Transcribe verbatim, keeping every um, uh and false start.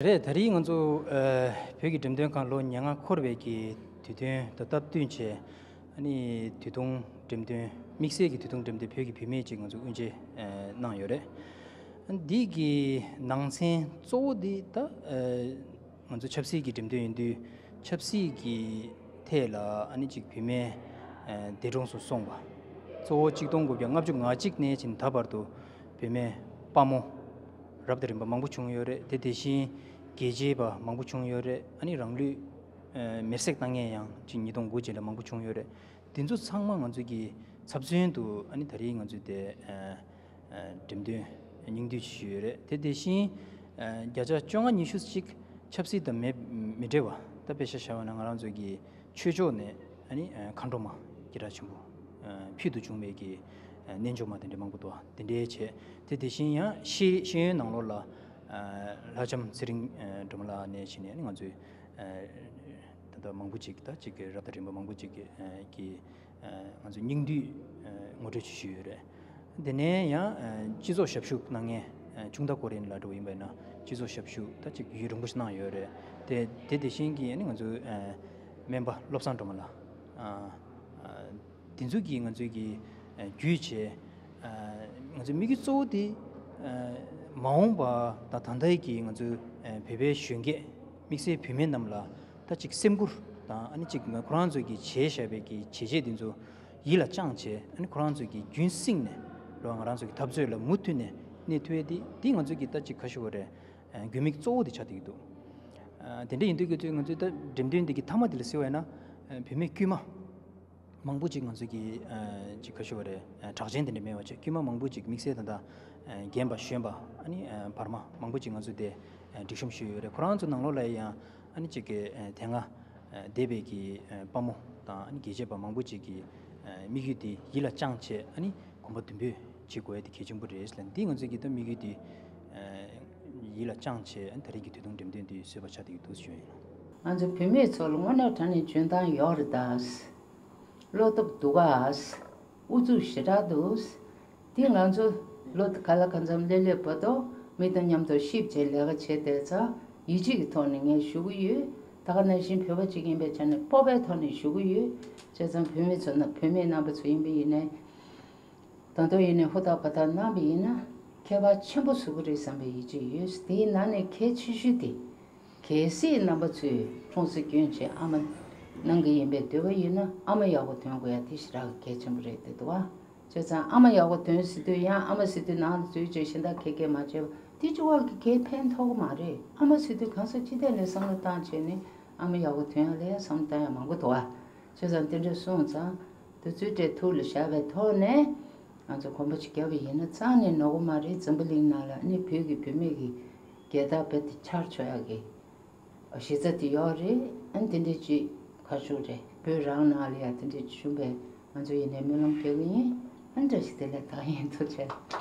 རེད། ད་རེས་ང་ཚོ་ཨ་བོད་ཀྱི་འགྲེམས་སྟོན་ཁང་ལོ་ཉེར་ལྔ་འཁོར་བའི་གི་དུས་སྟོན་དང་སྟབས་བསྟུན་བྱས། ཨ་ནི་དུས་ཐུང་འགྲེམས་སྟོན། དམིགས་བསལ་གྱི་དུས་ཐུང་འགྲེམས་སྟོན་བོད་ཀྱི་བུད་མེད་ཅིག་ང་ཚོ་དབུ་འབྱེད་ཨ་གནང་ཡོད་རེད། ཨ་ནི་འདི་གི་ནང་ཚན་གཙོ་བོ་འདི་ད་ཨ་ང་ཚོ་ཆབ་སྲིད་ཀྱི་འགྲེམས་སྟོན་ཡིན་དུས། ཆབ་སྲིད་ཀྱི་ཐད་ལ་ཨ་ནི་ཅིག་བུད་མེད་ཨ་འདས་གྲོངས་སུ་སོང་བ། གཙོ་བོ་གཅིག་སྟོང་དགུ་བརྒྱ་ལྔ་བཅུ་ང་གཅིག་ནས་བྱས་ནས་ད་བར་དུ་བུད་མེད་དཔའ་མོ་རབ་དང་རིམ་པ་མང་པོ་བྱུང་ཡོད་རེད། དེ་དེ་བཞིན་རྒྱལ་གཅེས་པ་མང་པོ་བྱུང་ཡོད་རེད། ཨ་ནི་རང་ལུས་ཨ་མེར་སྲེག་བཏང་མཁན་ཡང་ཅིག་ཉིས་སྟོང་དགུ་རྗེས་ལ་མང་པོ་བྱུང་ཡོད་རེད། དེ་ཚོ་ཚང་མ་ང་ཚོ་གི་ཚབ་མཚོན་དུ་ཨ་ནི་ད་རེས་ང་ཚོས་དེ་ཨ་ཨ་འགྲེམས་སྟོན་སྙིང་བསྡུས་ཞུས་ཡོད་རེད། དེ་དེ་བཞིན་ཨ་བརྒྱ་ཆ་བཅོ་ལྔ་ཉི་ཤུ་ཅིག་ཆབ་སྲིད་དང་མི་མི་འབྲེལ་བ། ད་དཔེ་ཆ་བཞག་པ་ན་ང་རང་ཚོ་གི་ཆོས་ཕྱོགས་ནས་ཨ་ནི་ཨ་མཁའ་འགྲོ་མ་སྐད་གྲགས་ཆེན་པོ་ཨ་ཕུལ་དུ་བྱུང་བའི་གི་ཨ་རྣལ་འབྱོར་མ་དེ་འདྲ་མང་པོ་འདུག་དེ་འདྲའི་བྱས། དེ་དེ་བཞིན་ཡང་ཤེས་ཤེས་ཡོན་ནང་ལོགས་ལ་ཨ་ལྷ་ལྕམ་ཚེ་རིང་ཨ་སྒྲོལ་མ་ལགས་ནས་བྱས་ནས་ཨ་ནི་ང་ཚོས་ཨ་ད་ལྟ་མང་པོ་ཅིག་ད་ཅིག་གི་རབ་དང་རིམ་པ་མང་པོ་ཅིག་གི་ཨ་གི་ཨ་ང་ཚོས་སྙིང་བསྡུས་ཨ་ངོ་སྤྲོད་ཅིག་ཞུས་ཡོད་རེད། དེ་ནས་ཡང་ཨ་སྤྱི་ཚོགས་ཞབས་ཞུ་གནང་མཁན་ཨ་ཆུང་མཐའ་ཀོ་རིན་ལགས་འདྲ་བོ་ཡིན་པ་ཡིན་ན། སྤྱི་ཚོགས་ཞབས་ཞུ་ད་ཅིག་ཡུན་རིང་པོ་ཞིག་གནང་ཡོད་རེད། དེ་དེ་དེ་བཞིན་གྱི་ཨ་ནི་ང་ཚོའི་ཨ་སྨན་པ་བློ་བཟང་སྒྲོལ་མ་ལགས། ཨ་ཨ་དེ་ཚོ་གིས་ང་ཚོའི་གི་ཨ་བརྒྱུད་བྱས། ཨ་ང་ཚོའི་དམིགས་ཡུལ་གཙོ་བོ་དེ་ཨ་མ་འོངས་པ་དང་ད་ལྟའི་གི་ང་ཚོའི་ཨ་བོད་པའི་གཞོན་སྐྱེས་དམིགས་བསལ་བུད་མེད་རྣམས་ལ་ད་ཅིག་སེམས་ཁུར་དང་། ཨ་ནི་ཅིག་ང་ཁོ་རང་ཚོས་ཀྱི་བྱས་བཞག་པའི་གི་བྱས་རྗེས་དེ་ཚོ་ཡིད་ལ་བཅངས་བྱས། ཨ་ནི་ཁོ་རང་ཚོས་ཀྱི་རྒྱུན་བསྲིངས་ནས་རོགས་ང་རང་ཚོ་གི་འཐབ་རྩོད་ལ་མུ་མཐུད་ནས་གནས་ཐུབ་ཡས་དེ་དེ་ང་ཚོས་ཀྱི་ད་ཅིག་ག་ཞུ་བ་རེད། ཨ་དགོས་དམིགས་གཙོ་བོ་དེ་ཆགས་བསྡད་ཀྱི་འདུག་ཨ་དེ་འདྲ་ཡིན་དུས་ཀྱི་དུས་ང་ཚོས་ད་འགྲེམས་སྟོན་འདི་གི་མཐའ་མ་དེ་ལ་ཟེར་བ་ཡིན་ན། ཨ་བུད་མེད་དཀྱུས་མ་མང་པོ་ཅིག་ང་ཚོས་ཀྱི་ཨ་ཅིག་ག་ཞུ་བ་རེད། ཨ་གྲགས་ཅན་དེ་འདྲ་མེད་པ་བྱས། དཀྱུས་མ་མང་པོ་ཅིག་དམིགས་བསལ་ད་ལྟ་ཨ་རྒན་པ་གཞོན་པ། ཨ་ནི་ཨ་བར་མ་མང་པོ་ཅིག་ང་ཚོས་དེ་ཨ་སྒྲིག་གཤོམ་ཞུས་ཡོད་རེད། ཁོ་རང་ཚོ་ནང་ལོགས་ལ་ཡང་ཨ་ནི་ཅིག་གི་ཨ་དེ་སྔ་ཨ་འདས་པའི་གི་ཨ་དཔའ་མོ་དང་། ཨ་ནི་རྒྱལ་གཅེས་པ་མང་པོ་ཅིག་གི་ཨ་དམིགས་ཡུལ་དེ་ཡིད་ལ་བཅངས་བྱས། ཨ་ནི་གོམ་པ་མདུན་སྤོས་བྱེད་དགོས་ཡ་དེ་གལ་ཆེན་པོ་རེད་ལ། འདི་ང་ཚོས་ཀྱི་ད་དམིགས་ཡུལ་དེ་ཨ་ཡིད་ལ་བཅངས་བྱས། ཨ་ནི་ད་རེས་ཀྱི་དུས་ཐུང་འགྲེམས་སྟོན་འདི་བཟོས་པ་ཆགས་བསྡད་ཀྱི་འདུག་ཞུ་ཡིན། ང་ཚོ་བུད་མེད་ཚོ་ལ་དངོས་གནས་དྲང་གནས་འཇོན་ཐང་ཡོད་རེད་ད། བློ་སྟོབས་འདུག་ག། ཨུ་ཚུགས་ཞེ་དྲག་འདུག། འདི་ང་ཚོ་ལོ་ག་ལ་གང་འཚམ་སླེབས་སླེབས་བར་དུ་མི་དང་མཉམ་དུ་གཤིབ་བྱས་ལས་ཀ་བྱས་བསྡད་ཙང་ཡིད་ཆེས་ཀྱི་ཐོག་ནས་ངས་ཞུ་གི་ཡོད། ད་ག་ནང་བཞིན་བོད་པ་གཅིག་ཡིན་པའི་ཆ་ནས་སྤོབས་པའི་ཐོག་ནས་ཞུ་གི་ཡོད། བྱས་ཙང་བུད་མེད་ཚོ་ན་བུད་མེད་རྣམ་པ་ཚོ་ཡིན་པ་ཡིན་ནའི། ད་དུང་ཡིན་ནའི་ཧུར་ཐག་པ་ཐག་གནང་བ་ཡིན་ན་ཁྱད་པར་ཆེན་པོ་བཟོ་གི་རེད་བསམ་པའི་ཡིད་ཆེས་ཡོད། དེའི་ནང་ནས་གལ་ཆེ་ཤོས་དེ། གལ་སྲིད་རྣམ་པ་ཚོས་ཁྲོམ་ས་སྐྱོན་བྱས་ཨ་མ་གནང་གི་ཡིན་པའི་འདོད་པ་ཡོད་ན་ཨ་མ་ཡག་པོ་ཐོན་དགོས་ཡ་དེ་ཞེ་དྲག་གི་གལ་ཆེན་པོ་རེད་བསྡད་འདུག་བ། བྱས་ཙང་ཨ་མ་ཡག་པོ་ཐོན་ཟེར་དུས་ཡང་ཨ་མ་ཟེར་དུས་ནང་དུ་འཛུལ་བྱས་གཞན་དག་ཁེ་ཁེ་མ་བྱས་པ་དེ་གཅིག་པོ་གིས་གའི་ཕན་ཐོགས་ཀྱི་མ་རེད། ཨ་མ་ཟེར་དུས་གང་ཟག་སྤྱི་བདེ་ལ་བསམ་བློ་བཏང་བྱས་ནས་ཨ་མ་ཡག་པོ་ཐོན་ཡ་ལ་ཡང་བསམ་བློ་བཏང་ཡ་མང་པོ་འདུག་བ། བྱས་ཙང་དེ་འདྲ་སོང་ཙང་དུས་ཚོད་དེ་ཐུགས་ལ་བཞག་པའི་ཐོག་ནས་ང་ཚོ་གོམ་པ་ཅིག་བརྒྱབ་པ་ཡིན་ན་རྩ་ནས་ནོར་གི་མ་རེད། འཛམ་བུ་གླིང་ནང་ལ་ནི་བོད་ཀྱི་བུད་མེད་ཀྱི་རྒྱལ་དར་རྦད་དེ་འཕྱར་ཆོག་ཡག་གི་གཞི་རྩ་དེ་ཡོད་རེད། ཨ་ནི་དེ་འདྲའི་ཅིག་ཁ་ཤུགས་རེད། བོད་རང་ནང་ལ་ཡ་དེ་འདྲའི་བྱུང་བས་ང་ཚོ་ཡིན་ནའི་སྨོན་ལམ་རྒྱག་གི་ཡིན། ཨ་ནི་བཀྲ་ཤིས་བདེ་ལེགས། ད་ཡིན། ཐུགས་རྗེ་ཆེ།